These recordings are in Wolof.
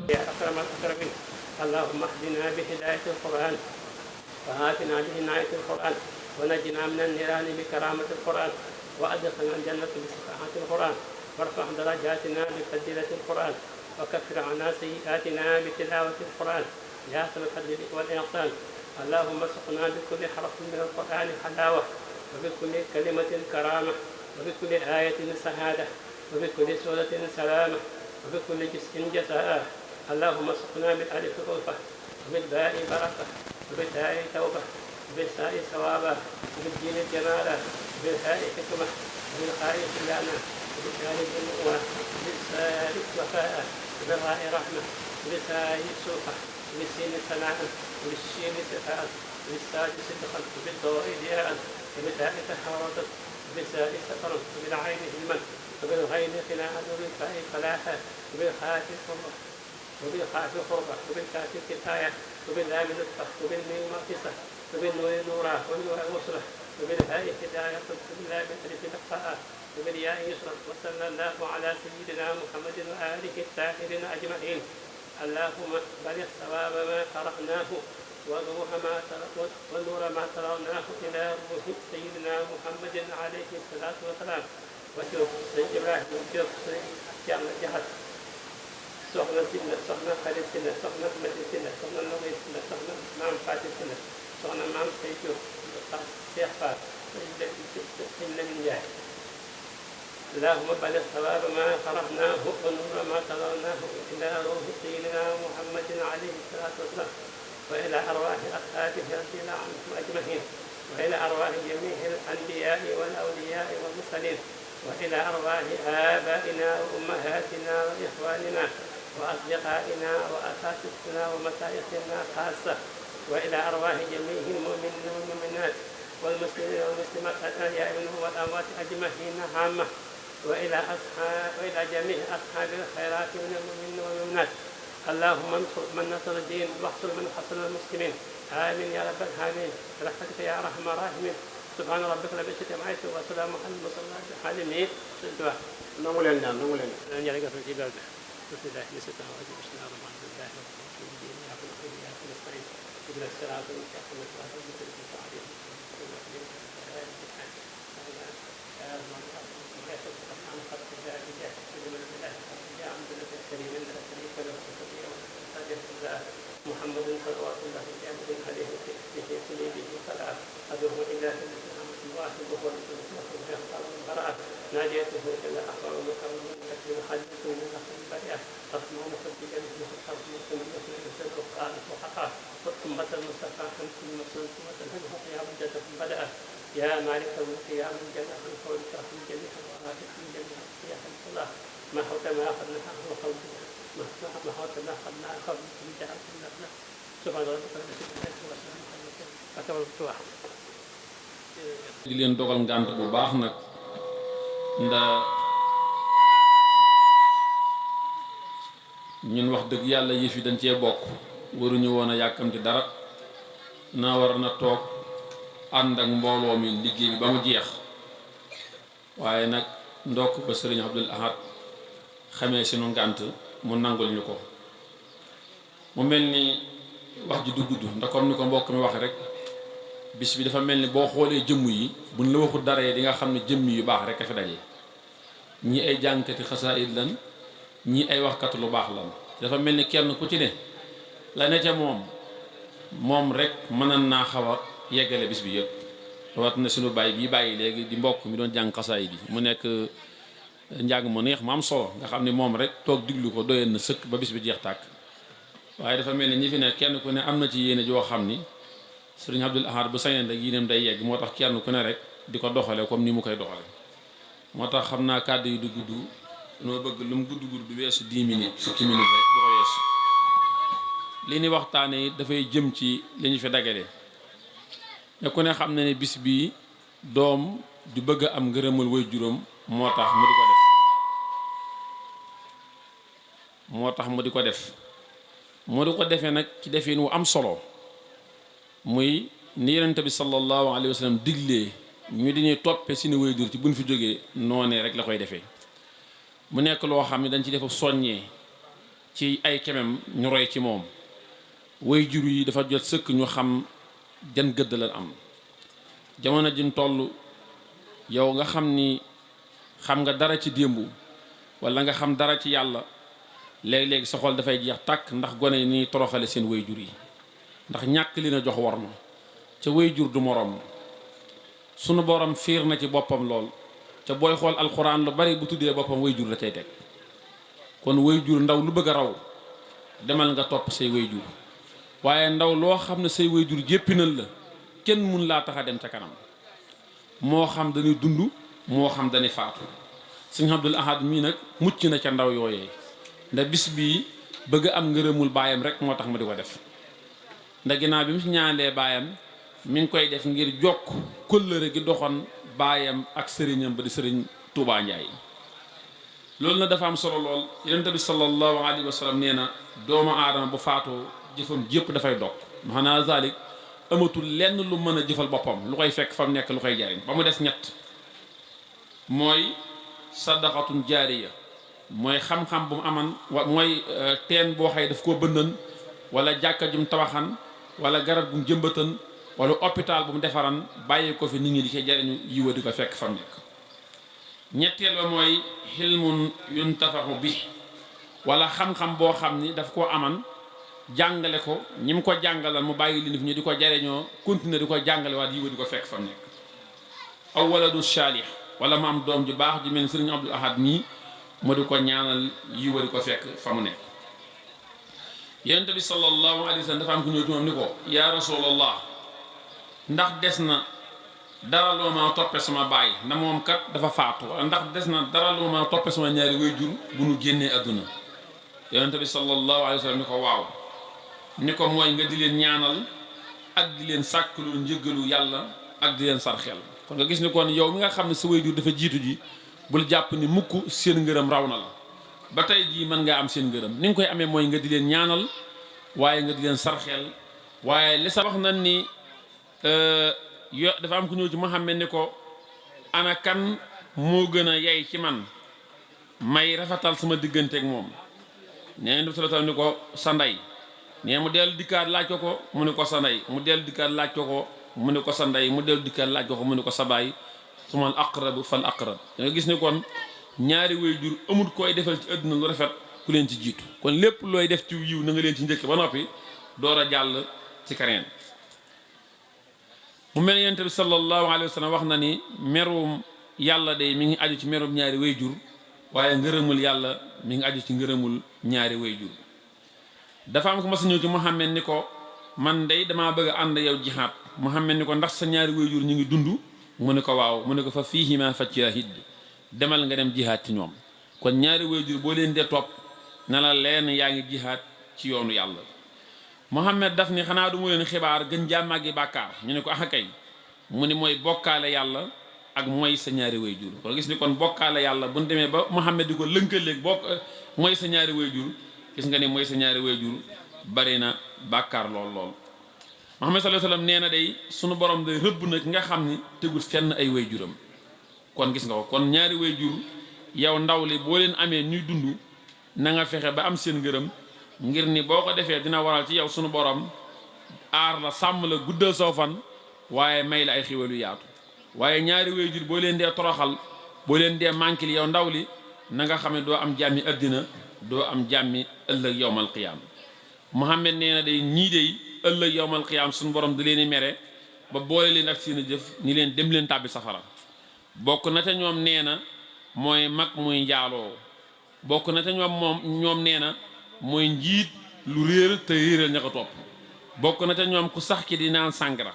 يا أكرم الأكرمين اللهم اهدنا بهداية القرآن وآتنا بعناية القرآن ونجنا من النيران بكرامة القرآن وأدخلنا الجنة بشفاعة القرآن وارفع درجاتنا بفضيلة القرآن وكفر عنا سيئاتنا بتلاوة القرآن يا ذا الفضل والإحسان اللهم اسقنا بكل حرف من القرآن حلاوة وبكل كلمة كرامة وبكل آية سعادة وبكل سورة سلامة وبكل جزء جزاء اللهم اسقنا بالألف ألفة وبالباء بركة وبالتاء توبة وبالساء ثوابا وبالجيم جمالا وبالهاء حكمة وبالخاء خلانا وبالدال جنوة وبالساء وفاء وبالراء رحمة وبالساء سوقة وبالسين سماء وبالشين سفاء وبالساء صدقا وبالضوء ضياء وبالتاء تحارة وبالساء سفرا وبالعين علما وبالغين خناعا وبالفاء فلاحا وبالخاء حرة وبالخاء خربة وبالكاف كفاية وباللام لطفة وبالميم مغفصة وبالنور نورا والنور وصلة وبالهاء هداية وباللام ألف لقاء وبالياء يسرا وصلى الله على سيدنا محمد وآله الطاهرين أجمعين اللهم بلغ ثواب ما قرأناه ونور ما تروناه إلى روح سيدنا محمد عليه الصلاة والسلام وشوف سيد إبراهيم وشوف سيد جهل soxna Sina soxna Xarit Sina soxna Mati Sina soxna Nogay Sina soxna maam Fatou Sina soxna maam Sey Diop Cheikh Fall sëñ Lamine Ndiaye اللهم بلغ ثواب ما قرأناه ونور ما تروناه إلى روح سيدنا محمد عليه الصلاة والسلام وإلى أرواح أصحابه رضي الله عنهم أجمعين وإلى أرواح جميع الأنبياء والأولياء والمرسلين وإلى أرواح آبائنا وأمهاتنا وإخواننا وأصدقائنا وأساتذتنا ومشايخنا خاصة وإلى أرواح جميع المؤمنين والمؤمنات والمسلمين والمسلمات الأحياء منهم والأموات أجمعين عامة وإلى جميع أصحاب الخيرات من المؤمنين والمؤمنات اللهم انصر من نصر الدين واحصر من حصر المسلمين آمين يا رب العالمين برحمتك يا أرحم الراحمين سبحان ربك رب العزة عما يصفون وسلام على المرسلين nangu leen ñaan nangu leen بسم الله الرحمن الرحيم بسم الله الرحمن الرحيم إياك نعبد وإياك نستعين اهدنا الصراط المستقيم صراط الذين أنعمت عليهم محمد صلوات الله عليه في سنيده فلا أدعو إلا الله وهو البراءة ناجيته إلا أخبر مكرم لكن خليته من أخر البريئة أصنع مصدقا به الحرب من يسلك القائد وحقا ثم المصطفى خمس المسلم ثم تنهده قيام جدة بدأ يا مالك الملك يا من جنى عن قولك من جميع الورات من جميع يا خلق الله ما حوت ما أخذناها وقولنا ما حوت ما أخذناها قولك من جعلت النبلة سبحان ربك رب العزة وسلام على المرسلين أكبر الفتوح di leen dogal ngànt bu baax nag ndax ñun wax dëgg yàlla yëf yi dañ cee bokk waruñu woon a yàkkamti dara naa war na toog ànd ak mbooloo mi liggéey bi ba mu jeex waaye nag ndokk ba sëriñ Abdul Ahad xamee sunu ngànt mu nangul ñu ko mu mel ni wax ji du gudd ndax comme ni ko mbokk mi waxe rek bis bi dafa mel ni boo xoolee jëmm yi buñ la waxul dara yi di nga xam ne jëmm yu baax rek a fi daje ñii ay jànkati xasaayid lan ñii ay waxkat lu baax lan dafa mel ni kenn ku ci ne la ne ca moom rek mënan naa xaw a yeggale bis bi yëpp wat na suñu baay bii bàyyi léegi di mbokk mi doon jàng xasaayid yi mu nekk njàng mu neex mu am solo nga xam ne moom rek toog diglu ko doyen na sëkk ba bis bi jeex tàkk waaye dafa mel ni ñi fi ne kenn ku ne am na ci yéene joo xam ni sëriñ Abdul Ahad bu sañeen rek yéenam day yegg moo tax kenn ku ne rek di ko doxale comme ni mu koy doxale moo tax xam naa kàddu yi du gudd noo bëgg lu mu gudd du weesu 10 minutes fukki minutes rek du ko weesu li ni waxtaane yi dafay jëm ci li ñu fi dagale ne ku ne xam na ne bis bii doom du bëgg a am ngërëmal way juróom moo tax mu di ko def moo di ko defee nag ci defin wu am solo muy ni yonent bi sallallahu alayhi wa sallam diglee ñu di ñuy toppe suñu waajur ci buñ fi jógee noonee rek la koy defee mu nekk loo xam ne dañ ci defa soññee ci ay kemem ñu roy ci moom way jur yi dafa jot sëkk ñu xam jan gëdd la am jamono jim toll yow nga xam ni xam nga dara ci démb wala nga xam dara ci yàlla léeg-léegi sa xol dafay jeex tàkk ndax gone yi ni toroxale seen way jur yi ndax ñàkk li na jox war ma ca way jur du moroom sunu borom fiir na ci boppam lool ca booy xool alxuraan lu bari bu tuddee boppam way jur la cay teg kon way jur ndaw lu bëgg a raw demal nga topp say way jur waaye ndaw loo xam ne say way jur jéppinal la kenn mun laa tax a dem ca kanam moo xam dañuy dund moo xam dañuy faatu sëñ Abdul Ahad mii nag mucc na ca ndaw yooyee ndax bis bii bëgg am ngërëmul baayam rek moo tax ma di ko def ndax ginnaaw bi mu si ñaanlee baayam mi ngi koy def ngir jokk kóllëre gi doxoon baayam ak sëriñam ba di sëriñ Touba Ndiaye loolu na dafa am solo lool yonent bi sallallahu alayhi wa sallam nee na doomu aadama bu faatoo jëfam jépp dafay dog maanaam zalik amatul lenn lu mën a jëfal boppam lu koy fekk fa mu nekk lu koy jariñ ba mu des ñett mooy sadaqatun jaariya mooy xam-xam bu mu aman mooy teen boo xëy daf koo bëndan wala jàkka jum tabaxan wala garab bu mu jëmbatan wala hôpital bu mu defaran bàyyi ko fi nit ñi di ci jariñu yiwa di ko fekk fa mu nekk ñetteel ba mooy xilmun yuntafaxu bi wala xam-xam boo xam ni daf koo aman jàngale ko ñi mu ko jàngalal mu bàyyi li nit ñi di ko jariñoo continuer di ko jàngale waat yiwa di ko fekk fa mu nekk aw waladu saalih wala mu am doom ju baax ju mel ni sëriñ Abdul Ahad nii mu di ko ñaanal yiwa di ko fekk fa mu nekk yonent bi sallallahu alayhi wa sallam dafa am ku ñëw ci moom ni ko yaa rasulallah ndax des na dara loo ma toppe sama baay na moom kat dafa faatu ndax des na dara loo ma toppe sama ñaari way jur bu nu génnee adduna yonent bi sallallahu alayhi wa sallam ni ko waaw ni ko mooy nga di leen ñaanal ak di leen sàkkalul njëggalu yàlla ak di leen sarxel kon nga gis ni kon yow mi nga xam ne sa way jur dafa jiitu ji bul jàpp ni mukk seen ngërëm raw na la ba tey jii mën ngaa am seen ngërëm ni nga koy amee mooy nga di leen ñaanal waaye nga di leen sarxel waaye li sa wax nan ni yo dafa am ku ñëw ci Muhammad ni ko ana kan moo gën a yey ci man may rafetal sama digganteeg moom nee na sallallahu ni ko sa ndey nee mu dellu dikkaat laaj ko mu ni ko sa ndey mu dellu dikkaat laaj ko mu ni ko sa ndey mu dellu dikkaat laaj ko mu ni ko sa baay sumal aqrabu fal aqrab da nga gis ni kon ñaari waajur amul koy defal ci àdduna lu rafet ku leen ci jiitu kon lépp looy def ci yiw na nga leen ci njëkk ba noppi door a jàll ci keneen mu mel yonent bi sallallahu alayhi wa sallam wax na ni merum yàlla de mi ngi aju ci merum ñaari waajur waaye ngërëmul yàlla mi ngi aju ci ngërëmul ñaari waajur dafa am ko mas a ñëw ci Muhammad ni ko man day damaa bëgg a ànd yow jihaad Muhammad ni ko ndax sa ñaari waajur ñu ngi dund mu ne ko waaw mu ne ko fa fiihima fajahid demal nga dem jihaad ci ñoom kon ñaari waajur boo leen dee topp na la leen yaa ngi jihaad ci yoonu yàlla Muhammad daf ni xanaa du mu leen xibaar gën jàmmaagi bàkkaar ñu ne ko ah kay mu ni mooy bokkaale yàlla ak mooy sa ñaari waajur kon gis ni kon bokkaale yàlla bu ñu demee ba Muhammad di ko lënkaleeg mooy sa ñaari waajur gis nga ni mooy sa ñaari waajur bari na bàkkaar lool lool Muhammad sallallahu alayhi wasallam nee na day sunu borom day rëbb na ki nga xam ni tegul fenn ay waajuram kon gis nga ko kon ñaari waajur yow ndaw li boo leen amee ñuy dund na nga fexe ba am seen ngërëm ngir ni boo ko defee dina waral ci yow sunu borom aar la sàmm la guddal soo fan waaye may la ay xiwalu yaatu waaye ñaari waajur boo leen dee toroxal boo leen dee manquil yow ndaw li na nga xam ne doo am jàmmi addina doo am jàmmi ëllëg yowmal qiyaam Muhammad nee na day ñii day ëllëg yowmal qiyaam sunu borom da leen di mere ba boole leen ak seen jëf ni leen dem leen tàbbi safara bokk na ca ñoom nee na mooy mag muy njaaloo bokk na ca ñoom nee na mooy njiit lu réer te réeral ña ko topp bokk na ca ñoom ku sax ki di naan sàngara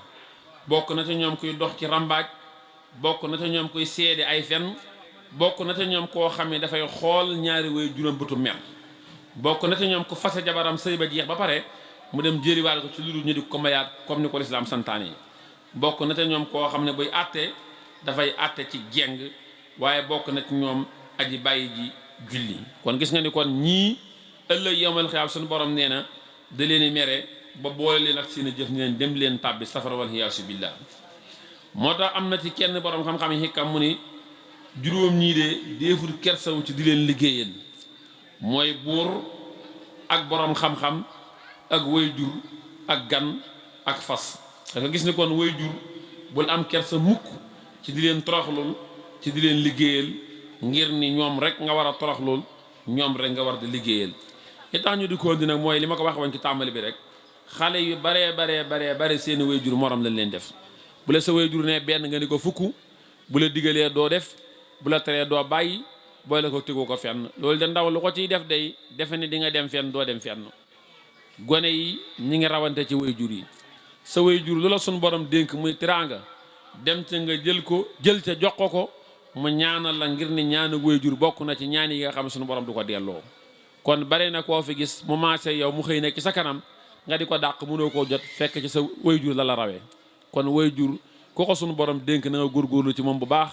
bokk na ca ñoom kuy dox ci rambaaj bokk na ca ñoom kuy seede ay fen bokk na ca ñoom koo xam ne dafay xool ñaari way juróom bëtu mer bokk na ca ñoom ku fase jabaram sëy ba jeex ba pare mu dem jëriwaale ko ci lu dul ñu di ko mayaat comme ni ko lislaam santaane yi bokk na ca ñoom koo xam ne buy àtte dafay àtte ci jeng waaye bokk na ci ñoom aji bàyyi ji julli kon gis nga ni kon ñii ëllëg yowmal xiyaam suñu borom nee na da leen i mere ba boole leen ak seen jëf ni leen dem leen tàbbi safara wal hiyaasu billah moo tax am na ci kenn borom xam-xam yi xikam mu ni juróom ñii de déeful kersawu ci di leen liggéeyal mooy buur ak borom xam-xam ak wayjur ak gan ak fas da nga gis ni kon wayjur bul am kersa mukk ci di leen toroxlul ci di leen liggéeyal ngir ni ñoom rek nga war a toroxlul ñoom rek nga war di liggéeyal li tax ñu di ko di nag mooy li ma ko wax woon ci tàmbali bi rek xale yu bare seeni wayjur morom lañ leen def bu la sa wayjur ne benn nga ni ko fukk bu la digalee doo def bu la teree doo bàyyi booy la ko tegu ko fenn loolu de ndaw lu ko ciy def day defe ni di nga dem fenn doo dem fenn gone yi ñi ngi rawante ci wayjur yi sa wayjur lu la suñ borom dénk muy tiraanga dem ca nga jël ca jox ko mu ñaanal la ngir ni ñaanu wayjur bokk na ci ñaan yi nga xam suñu borom du ko delloo kon bare na koo fi gis mu maase yow mu xëy nekk ci sa kanam nga di ko dàq mënoo koo jot fekk ci sa wayjur la rawee kon wayjur ku ko suñu borom dénk na nga góorgóorlu ci moom bu baax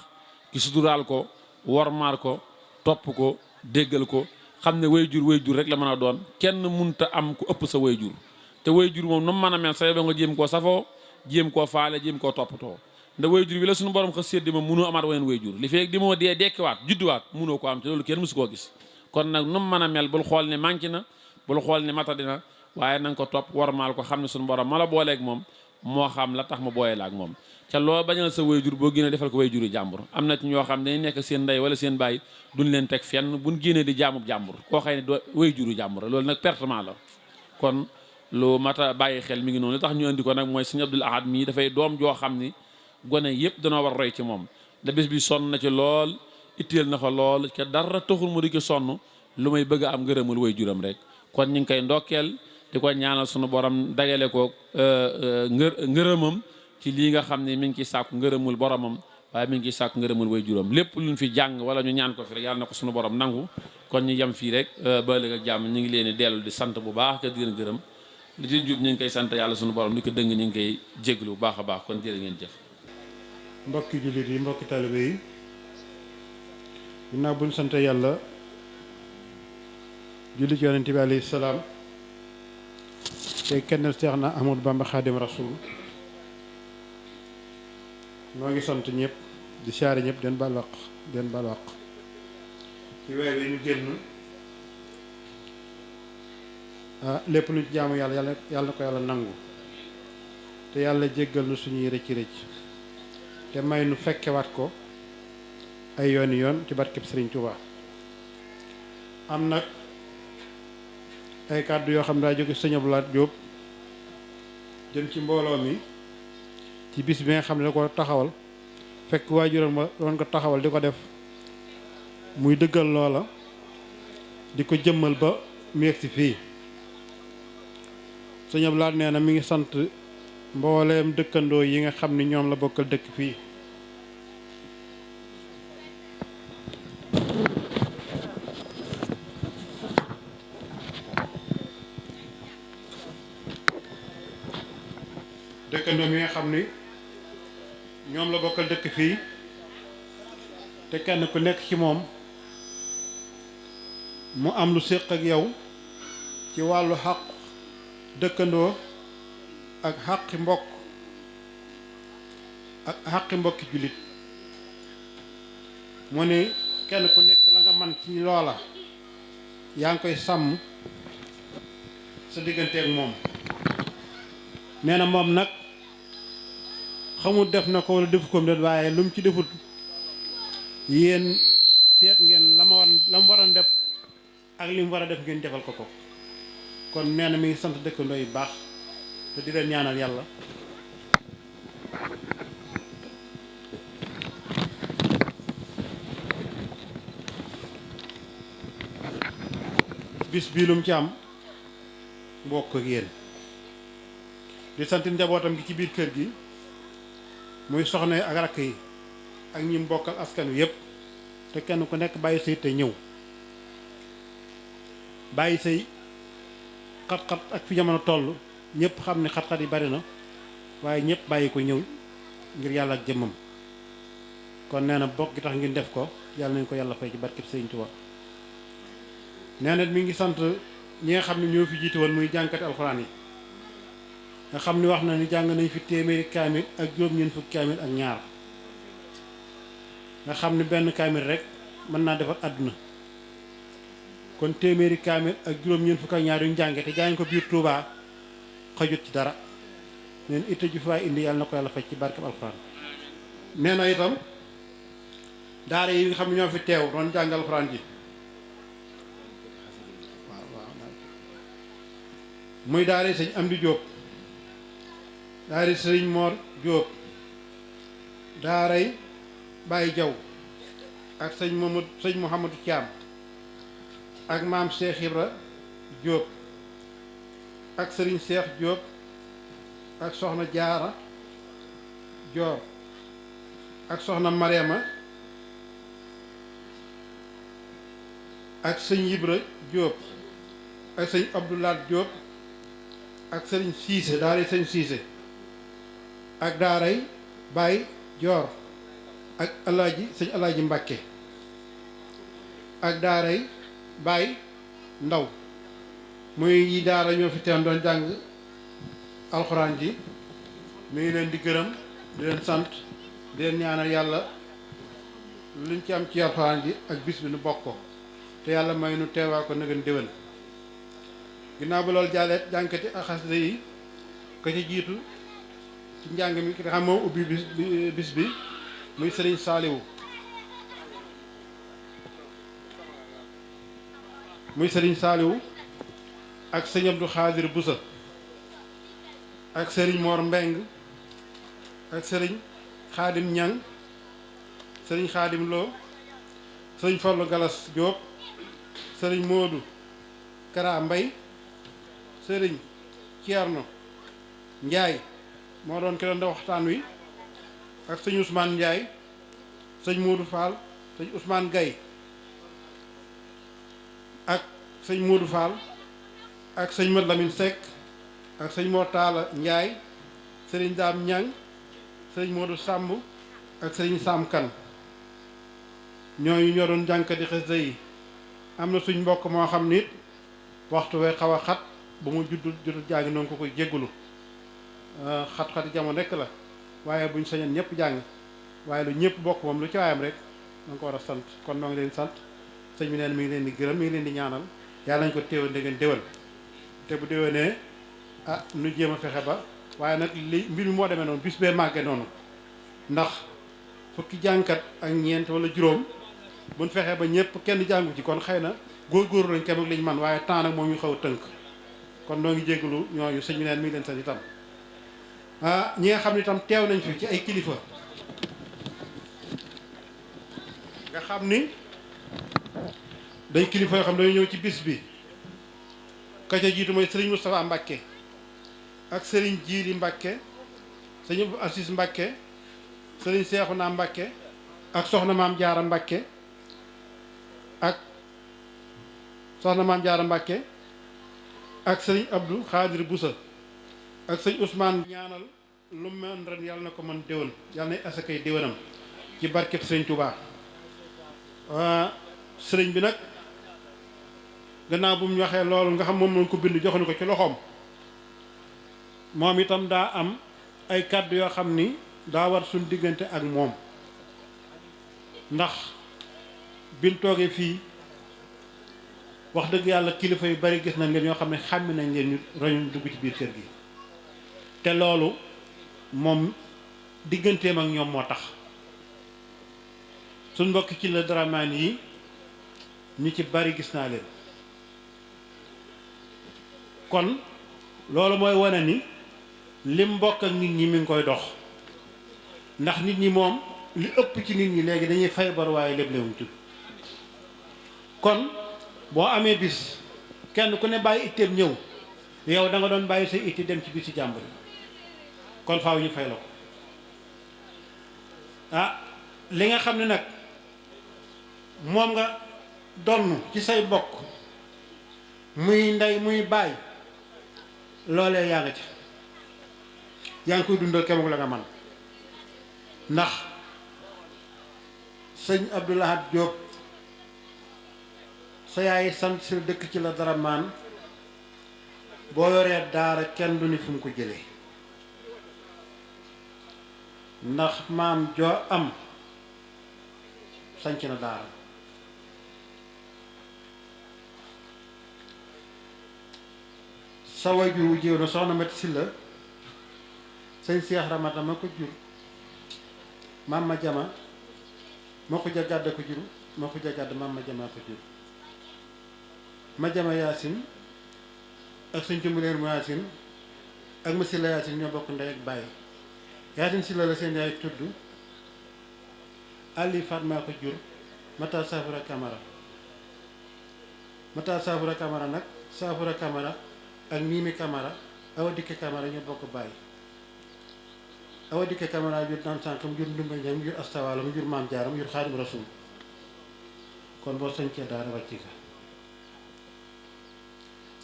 ki suturaal ko wormaar ko topp ko déggal ko xam ne wayjur rek la mën a doon kenn munta am ku ëpp sa wayjur te wayjur moom nu mu mën a mel sa yow nga jéem koo safoo jéem koo faale jéem koo toppatoo nda wayjur bi la suñu borom xa séddi ma munoo amaat waneen wayjur li feeg di moo dee dekkiwaat judduwaat munoo ko am te loolu kenn musu koo gis kon nag nu mu mën a mel bul xool ne manqué na bul xool ne mata dina waaye na nga ko topp warmaal ko xam ne suñu borom ma la booleeg moom moo xam la tax ma booyee la ak moom ca loo bañal sa wayjur boo génnee defal ko wayjuru jàmbur am na ci ñoo xam ne dañuy nekk seen ndey wala seen baay duñ leen teg fenn buñ génnee di jaamub jàmbur koo xëy ne doo wayjuru jàmbur loolu nag pertement la kon lu mata bàyyi xel mi ngi noonu li tax ñu andi ko nag mooy sëñ Abdul Ahad mii dafay doom joo xam ni gone yëpp danoo war roy ci moom da bés bi sonn na ci lool itteel na fa lool ca dara taxul mu di ci sonn lu may bëgg a am ngërëmul wayjuram rek kon ñu ngi koy ndokkeel di ko ñaanal sunu borom dagale ko ngërëmam ci lii nga xam ne mi ngi ciy sàkku ngërëmul boromam waaye mi ngi ciy sàkku ngërëmul wayjuram lépp luñ fi jàng wala ñu ñaan ko fi rek yàlla na ko sunu borom nangu kon ñu yem fii rek ba ëllëg ak jàmm ñu ngi leen di dellu di sant bu baax te di leen gërëm li ci jub ñu ngi koy sant yàlla sunu borom li ko dëng ñu ngi koy jéglu bu baax a baax kon jërë ngeen jëf. mbokki jullit yi mbokki taalibe yi ginnaaw bu ñu sant yàlla julli ci yonent bi alayhi salaam te kennal Seex na Ahmadu Bamba Xaadim Rasuul noo ngi sant ñëpp di siyaare ñëpp den balwaq ci weer wi ñu génn lépp lu ci jaamu yàlla na ko yàlla nangu te yàlla jéggal nu suñuy rëcc te may nu fekkewaat ko ay yooni yoon ci barkeb Sëriñ Tuubaa am nag ay kàddu yoo xam ne daa jóge Sëñ Abdou Lahad Jóob jëm ci mbooloo mi ci bis bi nga xam ne da ko taxawal fekk waajuram ba doon ko taxawal di ko def muy dëggal loola di ko jëmmal ba mu yegsi fii Sëñ Abdou Lahad nee na mi ngi sant mbooleem dëkkandoo yi nga xam ni ñoom la bokkal dëkk fii dëkkandoo mi nga xam ni ñoom la bokkal dëkk fii te kenn ku nekk ci moom mu am lu séq ak yow ci wàllu xaq dëkkandoo ak xaqi mbokk ak xaqi mbokki jullit mu ni kenn ku nekk la nga man ci loola yaa ngi koy sàmm sa diggante ak moom nee na moom nag xamul def na ko wala defu ko de waaye lu mu ci defut yéen seet ngeen la mu waroon def ak li mu war a def ngeen defal ko kon nee na mi ngi sant dëkkandoo yi baax te di leen ñaanal yàlla bis bii lu mu ci am mbokk ak yéen di sant njabootam gi ci biir kër gi muy soxna yi ak rakk yi ak ñi mbokkal askan wi yëpp te kenn ku nekk bàyyi say te ñëw bàyyi say xat-xat ak fi jamono toll ñëpp xam ne xat-xat yi bari na waaye ñëpp bàyyi ko ñëw ngir yàlla ak jëmmam kon nee na bokk gi tax ngeen def ko yàlla nañ ko yàlla fay ci barkeb Sëriñ Tuubaa nee na mi ngi sant ñi nga xam ne ñoo fi jiite woon muy jànkati alxuraan yi nga xam ni wax na ni jàng nañ fi téeméeri kaamil ak juróom-ñeent fukki kaamil ak ñaar nga xam ne benn kaamil rek mën naa defar àdduna kon téeméeri kaamil ak juróom-ñeent fukk ak ñaar yu ñu jànge te jàng ko biir Touba xajut ci dara neen itte ju fa indi yàlla na ko yàlla faj ci barkeb alxuraan. nee na itam daara yi nga xam ne ñoo fi teew doon jàng alxuraan ji muy daara yi sëñ Amdi Jóob daara yi sëñ Moor Jóob daara yi Baye Jaw ak sëñ Mouhamadou Thiam ak maam Cheikh Ibra Jóob ak sëriñ Cheikh Jóob ak soxna Jaara Joor ak soxna Mariama ak sëñ Ibra Jóob ak sëñ Abdoulaat Jóob ak sëriñ Siise daaray sëñ Siise ak daaray Baay Joor ak sëñ Alaaji Mbàkke ak daaray Baay Ndaw muy yi daara ñoo fi teen doon jàng alxuraan ji mi ngi leen di gërëm di leen sant di leen ñaanal yàlla luñ ci am ci alxuraan ji ak bis bi nu bokk ko te yàlla may nu teewaa ko nëgën déwén ginnaaw ba loolu jàlleet jànkati ak xasida yi ka ci jiitu ci njàng mi ki nga xam moom ubbi bis bi muy sëriñ Saaliwu ak sëñ Abdou Xaadir Busa ak sëriñ Mor Mbeng ak sëriñ Xaadim Ñang sëriñ Xaadim Lo sëriñ Fallu Galas Jóob sëriñ Moodu Kara Mbay sëriñ Ceerno Njaay moo doon ki doon da waxtaan wi ak sëñ Ousmane Njaay sëñ Moodu Fall sëñ Ousmane Gay ak sëñ Moodu Fall ak sëñ Mat Lamin Seck ak sëñ Mortala Njaay sëriñ Daam Ñang sëriñ Moodu Sàmb ak sëriñ Sam Kan ñooñu ñoo doon jànkati xasida yi am na suñ mbokk moo xam nit waxtu we xaw a xat ba mu juddul jàngi noonu ko koy jéggulu xat-xati jamono rekk la waaye buñ sañoon ñëpp jàng waaye lu ñëpp bokk moom lu ci waayam rek da nga ko war a sant kon noo ngi leen sant sëñ bi neen mi ngi leen di gërëm mi ngi leen di ñaanal yàlla nañ ko téewa ndegeen déwal te bu déwénee nu jéem a fexe ba waaye nag li mbir mi moo demee noonu bis bee màggee noonu ndax fukki jàngkat ak ñeent wala juróom buñ fexee ba ñëpp kenn jàngu ci kon xëy na góorgóorlu lañ kem ak liñ man waaye temps nag moom ñu xaw a tënk kon noo ngi jégalu ñooñu sëñ bi neen mi ngi leen sant itam ñi nga xam ne itam teew nañ fi ci ay kilifa nga xam ni day kilifa yoo xam ne dañu ñëw ci bis bi ka ca jiitu mooy sëriñ Moustapha Mbàkke ak sëriñ Jiili Mbàkke sëriñ Abdou Aziz Mbàkke sëriñ Seexuna Mbàkke ak soxna maam Jaara Mbàkke ak soxna maam Jaara Mbàkke ak sëriñ Abdou Xaadir Busa ak sëñ Ousmane ñaanal lu mën ren yàlla na ko mën déwén yàlla na asakay déwénam ci barkeb sëriñ Touba sëriñ bi nag gannaaw bu mu waxee loolu nga xam moom lañ ko bind joxuñu ko ci loxoom moom itam daa am ay kàddu yoo xam ni daa war suñ diggante ak moom ndax biñ toogee fii wax dëgg yàlla kilifa yu bari gis nañ leen ñoo xam ne xàmmi nañ leen ñu roñu dugg ci biir kër gi te loolu moom digganteem ak ñoom moo tax suñ mbokk ci la daramaan yi ñu ci bari gis naa leen kon loolu mooy wane ni lim mbokk ak nit ñi mi ngi koy dox ndax nit ñi moom li ëpp ci nit ñi léegi dañuy fay bar waaye léblewuñ ci kon boo amee bis kenn ku ne bàyyi itteem ñëw yow da nga doon bàyyi sa itti dem ci bis ci jàmbur kon faaw ñu fay la ko li nga xam ne nag moom nga donn ci say bokk muy ndey muy baay loolee yaa nga ci yaa ngi koy dundal kemoog la nga man ndax sëñ Abdou Lahad Diop sa yaay sant si dëkk ci la dara maan boo yoree daara kenn du ni fu mu ko jëlee ndax maam joo am sanc na daara sa waajur wu jiw na soxna Mati Silla sëñ Seex Ramata ma ko jur maam ma jama ma ko jagàdd ko jur ma ko jagàdd maam ma jama ko jur ma jama Yaasin ak sëñ Tumbuleer mu Yaasin ak ma Silla Yaasin ñoo bokk ndey ak bàyyi Yaasin Silla la seen yaay tudd Ali Fatma ko jur Mata Saafura Kamara Mata Saafura Kamara nag Saafura Kamara ak Mimi Kamara Awa Dikke Kamara ñoo bokk bàyyi Awa Dikke Kamara jur naan sànq mu jur Ndumba Njaay mu jur Astawaalo mu jur Maam Jaara mu jur Xaadim Rasuul kon boo sañcee daara wàcc ka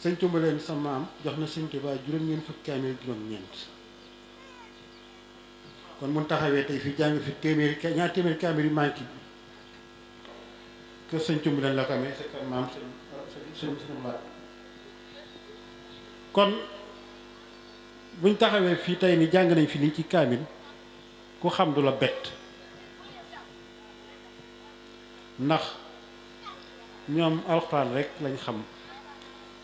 sëñ Tumbaleen sa maam jox na sëñ Tuubaa juróom-ñeent fukki kaamil juróom-ñeent kon mun taxawee tey fi jàng fi ñaar téeméeri kaamil yu manqué kër sëñ Tumbaleen la ko amee sa kër maam sëñ laat kon buñ taxawee fii tey ni jàng nañ fi nii ci kaamil ku xam du la bett ndax ñoom alxuraan rek lañ xam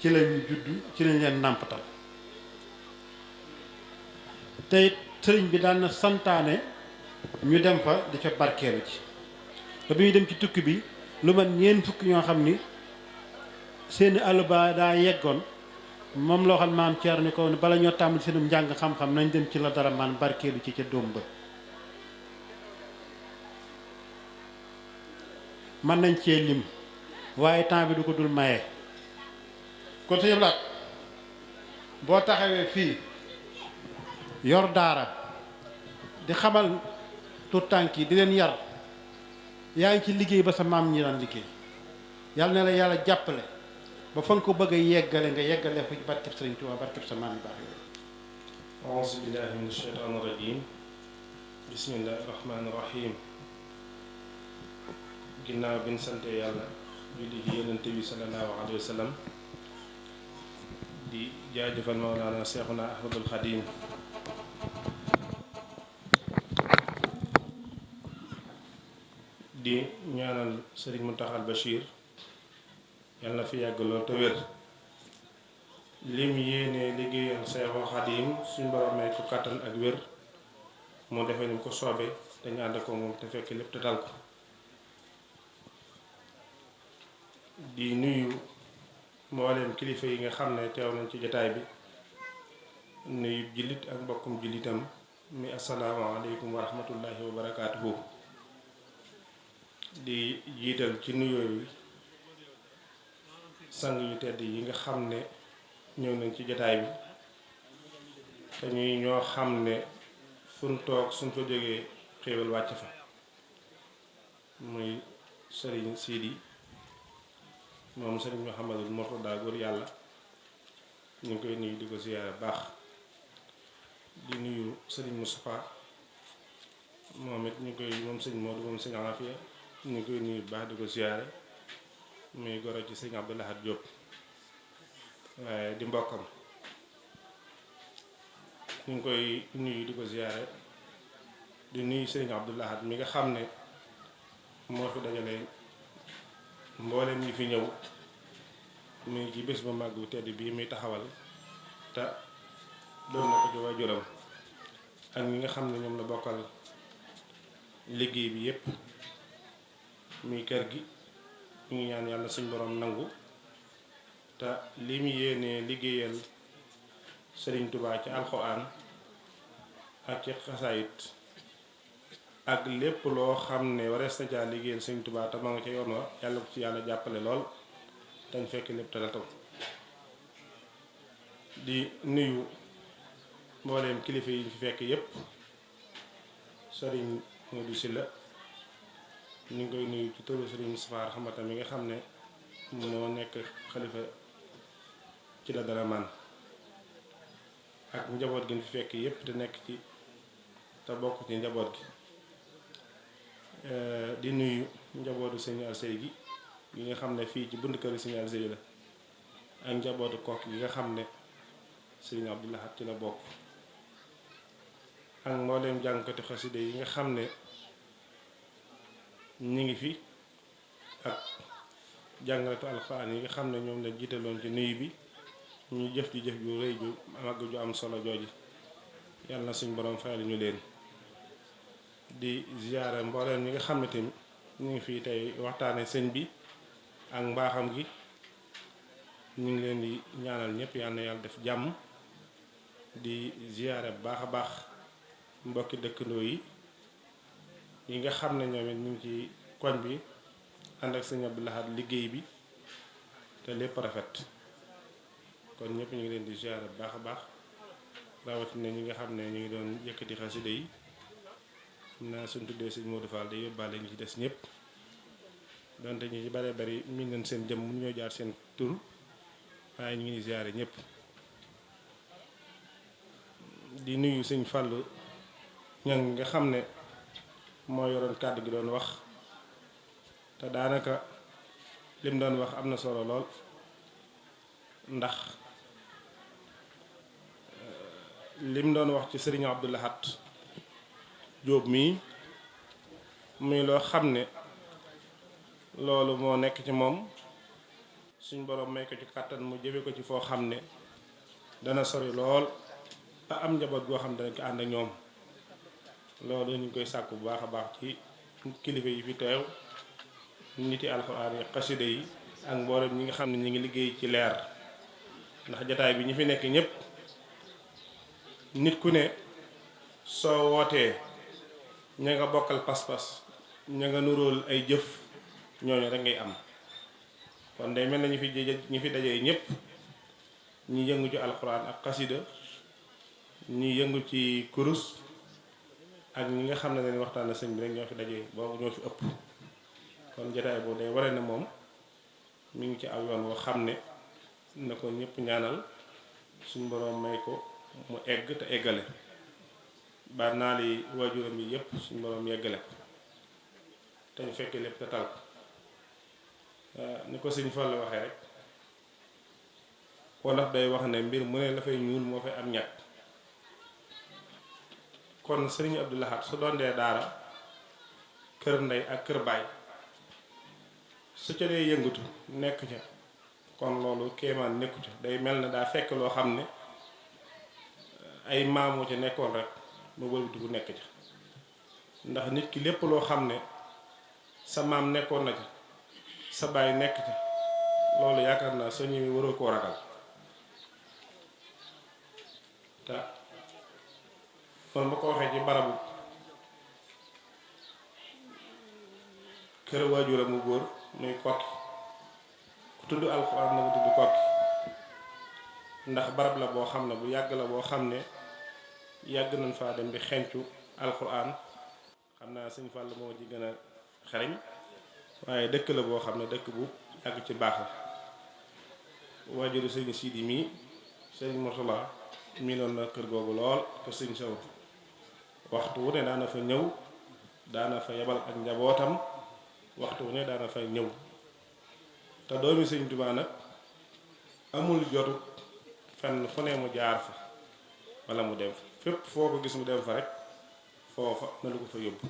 ci lañu judd ci lañ leen nàmpatal te it sëriñ bi daan na santaane ñu dem fa di ca barkeelu ci te bi ñu dem ci tukki bi lu man ñeent fukk ñoo xam ni seeni àll ba daa yeggoon moom loo xam maam Ceer ni ko bala ñoo tàmbali seenum njàng xam-xam nañ dem ci la dara man barkeelu ci ca dóom ba mën nañ cee lim waaye temps bi du ko dul maye kon sa yëpp boo taxawee fii yor daara di xamal tout tànk yi di leen yar yaa ngi ci liggéey ba sa maam ñi daan liggéey yàlla na la yàlla jàppale ba fa nga ko bëgg a yeggale nga yeggale ko ci barkeb Sëriñ Tuubaa barkeb sa maam yu baax yooyu auzu billahi min asheytaani rajim bismillahi rahmaani rahim ginnaaw bi ñu sante yàlla julli ci yonent bi sallallahu alayhi wa sallam di jaajëfal Mawlana Seexuna Ahmadul Xadim di ñaanal Sëriñ Muntaxa Bachir yàlla na fi yàgg lool te wér lim yéene liggéeyal Seexul Xadim suñ borom may ko kàttan ak wér moo defee ni mu ko soobee dañu ànd ko moom te fekk lépp te dal ko di nuyu mboolem kilifa yi nga xam ne teew nañ ci jotaay bi nuyu jullit ak mbokkum jullitam mi asalaamaaleykum wa rahmatullahi wa barakaatuhu di jiital ci nuyoo yi sang yu tedd yi nga xam ne ñëw nañ ci jotaay bi te ñuy ñoo xam ne fuñ toog suñ fa jógee xéewal wàcc fa muy sëriñ Sidi moom sëriñ Mouhamadul Mourtada góor yàlla ñu ngi koy nuyu di ko siyaare baax di nuyu sëriñ Moustapha moom it ñu koy moom sëriñ Modou moom sëriñ Afia ñu ngi koy nuyu baax di ko siyaare muy goro ci sëriñ Abdou Lahad Diop waaye di mbokkam ñu ngi koy nuyu di ko siyaare di nuyu sëriñ Abdou Lahad mi nga xam ne moo fi dajale mboolem ñi fi ñëw mu ngi ci bés bu màgg bu tedd bii muy taxawal te doon na ko ci waajuram ak ñi nga xam ne ñoom la bokkal liggéey bi yépp muy kër gi ñu ngi ñaan yàlla suñ borom nangu te li mu yéenee liggéeyal Sëriñ Tubaa ci alxuraan ak ci xasaayit ak lépp loo xam ne warees na caa liggéeyal Sëriñ Tubaa te ma nga ca yoon wa yàlla ko ci yàlla jàppale lool dañ fekk lépp te la taw di nuyu mbooleem kilifa yi ñu fi fekk yépp Sëriñ Modou Sylla ñu ngi koy nuyu ci turu Sëriñ Moustapha Rahmata mi nga xam ne moo nekk xalifa ci la dara man ak njaboot gi ñu fi fekk yépp te nekk ci te bokk ci njaboot gi di nuyu njabootu Sëriñ Alsey gi yi nga xam ne fii ci bunt kër Sëriñ Alsey la ak njabootu kokk gi nga xam ne Sëriñ Abdou Lahad ci la bokk ak mbooleem jàngkati xaside yi nga xam ne ñi ngi fi ak jàngalatu alxuraan yi nga xam ne ñoom la jiitaloon ci nuyu bi ñu jëf ji jëf ju rëy ju màgg ju am solo jooji yàlla na suñ borom fayal ñu leen di ziyaare mbooleem ñi nga xam ne tamit ñu ngi fii tey waxtaane sëñ bi ak mbaaxam gi ñu ngi leen di ñaanal ñëpp yal na yàlla def jàmm di ziyaare bu baax a baax mbokki dëkkandoo yi nga xam ne ñoom it ñu ngi ci koñ bi ànd ak sëñ Abdou Lahad liggéey bi te lépp rafet kon ñëpp ñu ngi leen di ziyaare bu baax a baax rawatina ñi nga xam ne ñu ngi doon yëkkati xasida yi xam naa suñ tuddee sëñ Modou Fall day yóbbaale ñu ci des ñëpp donte ñu ci bare bari miin nañ seen jëm mun ñoo jaar seen tur waaye ñu ngi ziyaare ñëpp di nuyu sëñ Fallou ñang nga xam ne moo yoroon kàddu gi doon wax te daanaka lim doon wax am na solo lool ndax lim doon wax ci sëriñ Abdou Lahad Jóob mii muy loo xam ne loolu moo nekk ci moom suñ borom may ko ci kàttan mu jëfe ko ci foo xam ne dana sori lool ba am njaboot goo xam ne dana ko ànd ak ñoom loolu ñu ngi koy sàkku bu baax a baax ci kilifa yi fi teew niti alxuraan yi xasida yi ak mboolem ñi nga xam ne ñu ngi liggéey ci leer ndax jataay bi ñu fi nekk ñëpp nit ku ne soo wootee ña nga bokkal pas-pas ña nga nuróol ay jëf ñooñu rek ngay am kon day mel na ñu fi dajee ñëpp ñi yëngu ci alxuraan ak xasida ñi yëngu ci kurus ak ñi nga xam ne dañuy waxtaan sëñ bi rek ñoo fi dajee boobu ñoo fi ëpp kon jataay boobu day ware ne moom mi ngi ci aw yoon woo xam ne na ko ñëpp ñaanal suñ boroom may ko mu egg te eggale ba naa li waajuram yi yëpp suñ boroom yeggale ko te ñu fekkee lépp te tal ko ni ko sëñ Fall waxee rek wolof day wax ne mbir mu ne la fay ñuul moo fay am ñàkk kon sëriñ Abdou Lahad su doon dee daara kër ndey ak kër baay su ca dee yëngatu nekk ca kon loolu kéemaan nekku ca day mel ne daa fekk loo xam ne ay maamoo ca nekkoon rek mu wëlbatiku nekk ca ndax nit ki lépp loo xam ne sa maam nekkoon na ca sa baay nekk ca loolu yaakaar naa soo ñëwee waroo koo ragal te kon ba ko waxee ci barabu kër waajuram mu góor muy kokki ku tudd alxuraan na nga tudd kokki ndax barab la boo xam ne bu yàgg la boo xam ne yàgg nañ faa dem di xencu alxuraan xam naa sëñ Fall moo ci gën a xereñ waaye dëkk la boo xam ne dëkk bu yàgg ci baax la waajuru sëñ Sidi mii sëñ Murtala miinoon na kër googu lool kër sëñ Sow waxtu wu ne daana fa ñëw daana fa yebal ak njabootam waxtu wu ne daana fay ñëw te doomi sëñ Tuubaa nag amul jotu fenn fu ne mu jaar fa wala mu dem fa fépp foo ko gis mu dem fa rek foofa na lu ko fa yóbbu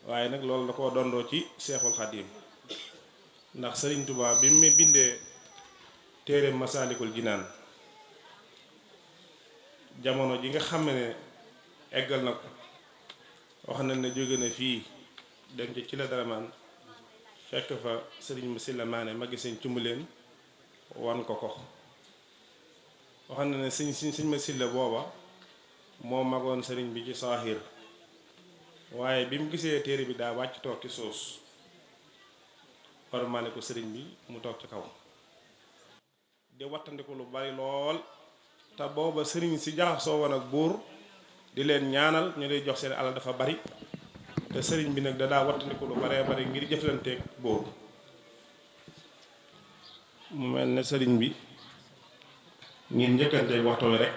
waaye nag loolu da koo dondoo ci Seexul Xadiim ndax sëriñ Tuubaa bi mu bindee téere Masaalikul Jinaan jamono ji nga xam ne eggal na ko wax na ne jóge na fii dem ci la daramaan fekk fa sëriñ Masilla Maane magi sëñ Cumbuleen wan ko ko wax na ne sëñ Masilla booba moo magoon sëriñ bi ci saaxir waaye bi mu gisee téere bi daa wàcc toog ci suus ormaane ko sëriñ bi mu toog ci kaw di wattandiku lu bari lool te booba sëriñ si jaxasoo woon ak buur di leen ñaanal ñu lay jox seen alal dafa bari te sëriñ bi nag da daa wattandiku lu baree bari ngir jëflanteeg buur mu mel ne sëriñ bi ngir njëkkanteeg waxtu wi rek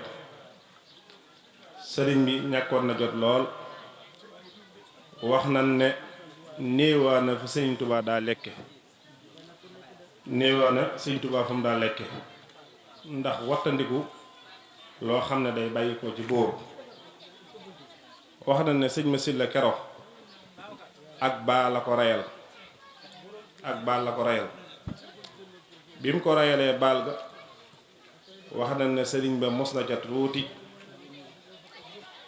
sëriñ bi ñàkkoon na jot lool wax nañ ne néewaa na fa sëriñ Tuubaa daa lekke néewaa na sëriñ Tuubaa fa mu daa lekke ndax wattandiku loo xam ne day bàyyi ko ci buur wax nañ ne sëñ Masilla Kero ak baa la ko reyal bi mu ko reyalee baal ga wax na ne sëriñ ba mos na ca tuuti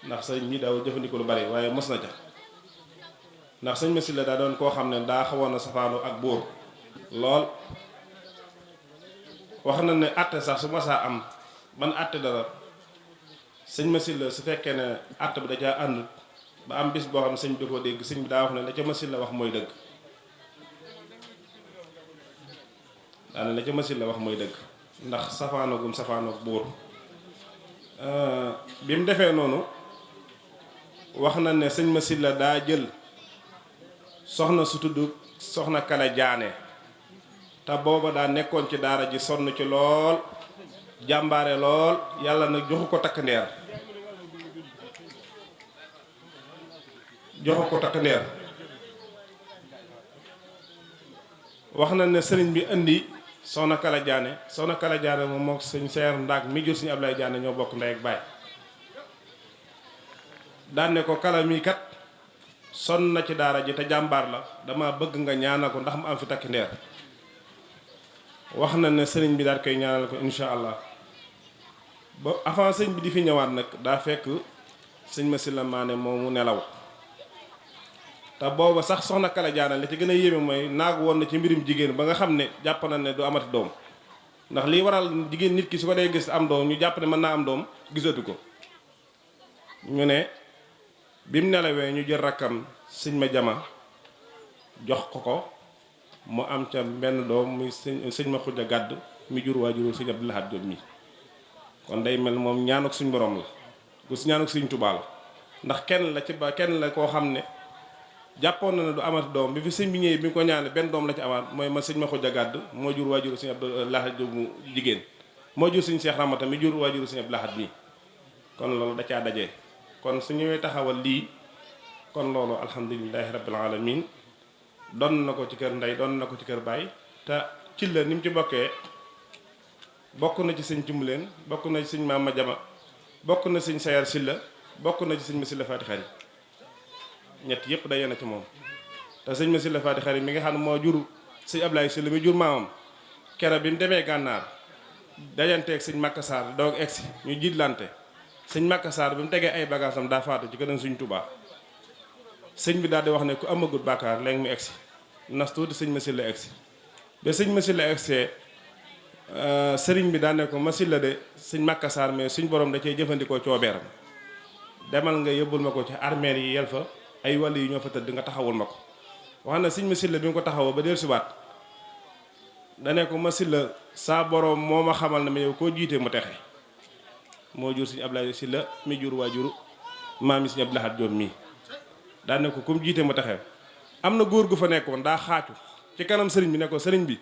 ndax sëriñ bi daaw jëfandikoo lu bari waaye mos na ca ndax sëñ Masila daa doon koo xam ne daa xawoon na safaanu ak buur lool wax na ne àtte sax su masaa am ban àtte dara sëñ Masila su fekkee ne àtte bi da caa àndut ba am bis boo xam ne sëñ bi da koo dégg sëñ bi daa wax ne la ca Masila wax mooy dëgg daane la ca Masila wax mooy dëgg ndax safaanogum safaanoog buur bi mu defee noonu wax na ne sëñ Masila daa jël soxna su tudd soxna Kala Jaane te booba daa nekkoon ci daara ji sonn ci lool jàmbaare lool yàlla nag joxu ko takk ndeer wax na ne sëriñ bi indi soxna Kala Jaane moom moo sëñ Seer Ndaak mi jur sëñ Ablaye Jaane ñoo bokk ndey ak baay daan ne ko Kala mii kat sonn na ci daara ji te jàmbaar la dama bëgg nga ñaanal ko ndax mu am fi takk ndeer wax na ne sëriñ bi daal koy ñaanal ko insha allah ba avant sëñ bi di fi ñëwaat nag daa fekk sëñ Masila Maane moomu nelaw te booba sax soxna Kala Jaane li ci gën a yéeme mooy naag woon na ci mbirum jigéen ba nga xam ne jàpp na ne du amati doom ndax lii waral jigéen nit ki su ko dee gis am doom ñu jàpp ne mën naa am doom gisatu ko ñu ne bi mu nelawee ñu jël rakkam sëñ ma jama jox ko mu am ca benn doom muy sëñ ma xuja gàdd mi jur waajuru sëñ Abdou Lahad Diop mi kon day mel moom ñaanuk suñ borom la gu si ñaanuk suñ Tuubaa la ndax kenn la koo xam ne jàppoon na ne du amati doom bi fi sëñ bi ñëwee bi nga ko ñaane benn doom la ci amaat mooy ma sëñ ma xuja gàdd moo jur waajuru sëñ Abdou Lahad Diop mu jigéen moo jur sëñ Seex Ramata mi jur waajuru sëñ Abdou Lahad mi kon loolu da caa dajee kon su ñëwee taxawal lii kon loolu alhamdulilahi rabbil alamin doon na ko ci kër ndey doon na ko ci kër baay te ci la ni mu ci bokkee bokk na ci sëñ Cumbuleen bokk na ci sëñ Maama Jama bokk na sëñ Sayar Silla bokk na ci sëñ Masila Faati Xari ñett yëpp daje na ci moom te sëñ Masila Faati Xari mi nga xam ne moo jur sëñ Ablaye Silla mi jur maamam kere bi mu demee gànnaar dajanteeg sëñ Makka Sarr doog egsi ñu jiitlante sëñ Makka Sarr bi mu tegee ay bagaasam daa faatu ci këram suñ Tuubaa sëñ bi daal di wax ne ku amagut bàkkaar léegi mu egsi nas tuuti sëñ Masila egsi ba sëñ Masila egsee sëriñ bi daan ne ko Masila de sëñ Makka Sarr mais suñ borom da cee jëfandikoo coobeeram demal nga yóbbul ma ko ci armeel yi yel fa ay wàll yi ñoo fa tëdd nga taxawul ma ko wax na sëñ Masila bi nga ko taxawoo ba del siwaat dane ko Masila saa borom moo ma xamal ne ma yow koo jiitee mu texe moo jur sëñ Ablaye Silla mi jur waajuru maam yi sëñ Abdou Lahad Diop mii daan ne ko comme jiite mu taxew am na góor gu fa nekkoon daa xaaju ci kanam sëriñ bi ne ko sëriñ bi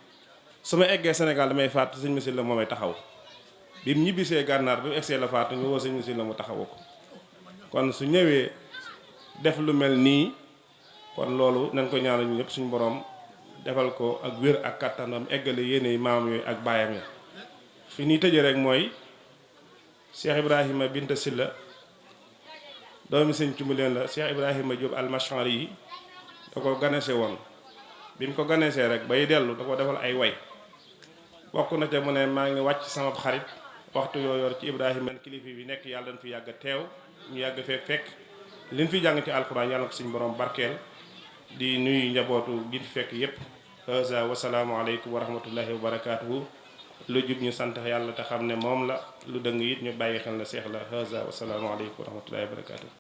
su ma eggee Sénégal damay faatu sëñ Masila moo may taxaw bi mu ñibbisee gànnaar bi mu egsee la faatu ñu woo sëñ Masila mu taxawu ko kon su ñëwee def lu mel nii kon loolu nañ ko ñaanal ñu ñëpp suñu borom defal ko ak wér ak kattanam eggale yéene maam yooyu ak baayam ya fi ñuy tëjee rek mooy Cheikh Ibrahima Binta Silla doomi sëñ Cumbuleen la Cheikh Ibrahima Diop almachari yi da ko ganese woon bi mu ko ganesee rek bay dellu da ko defal ay way bokk na ca mu ne maa ngi wàcc sama xarit waxtu yooyoor ci Ibrahima kilifa bi nekk yàlla dañ fi yàgg teew ñu yàgg fee fekk liñ fi jàng ci alxuraan yàlla ko suñu borom barkeel di nuyu njabootu gi fi fekk yépp haza wasalaamu aleykum wa rahmatullahi wa barakaatuhu lu jub ñu sant yàlla te xam ne moom la lu dëng it ñu bàyyi xel na seex la haza wasalaamu aleykum wa rahmatullahi wa barakaatuhu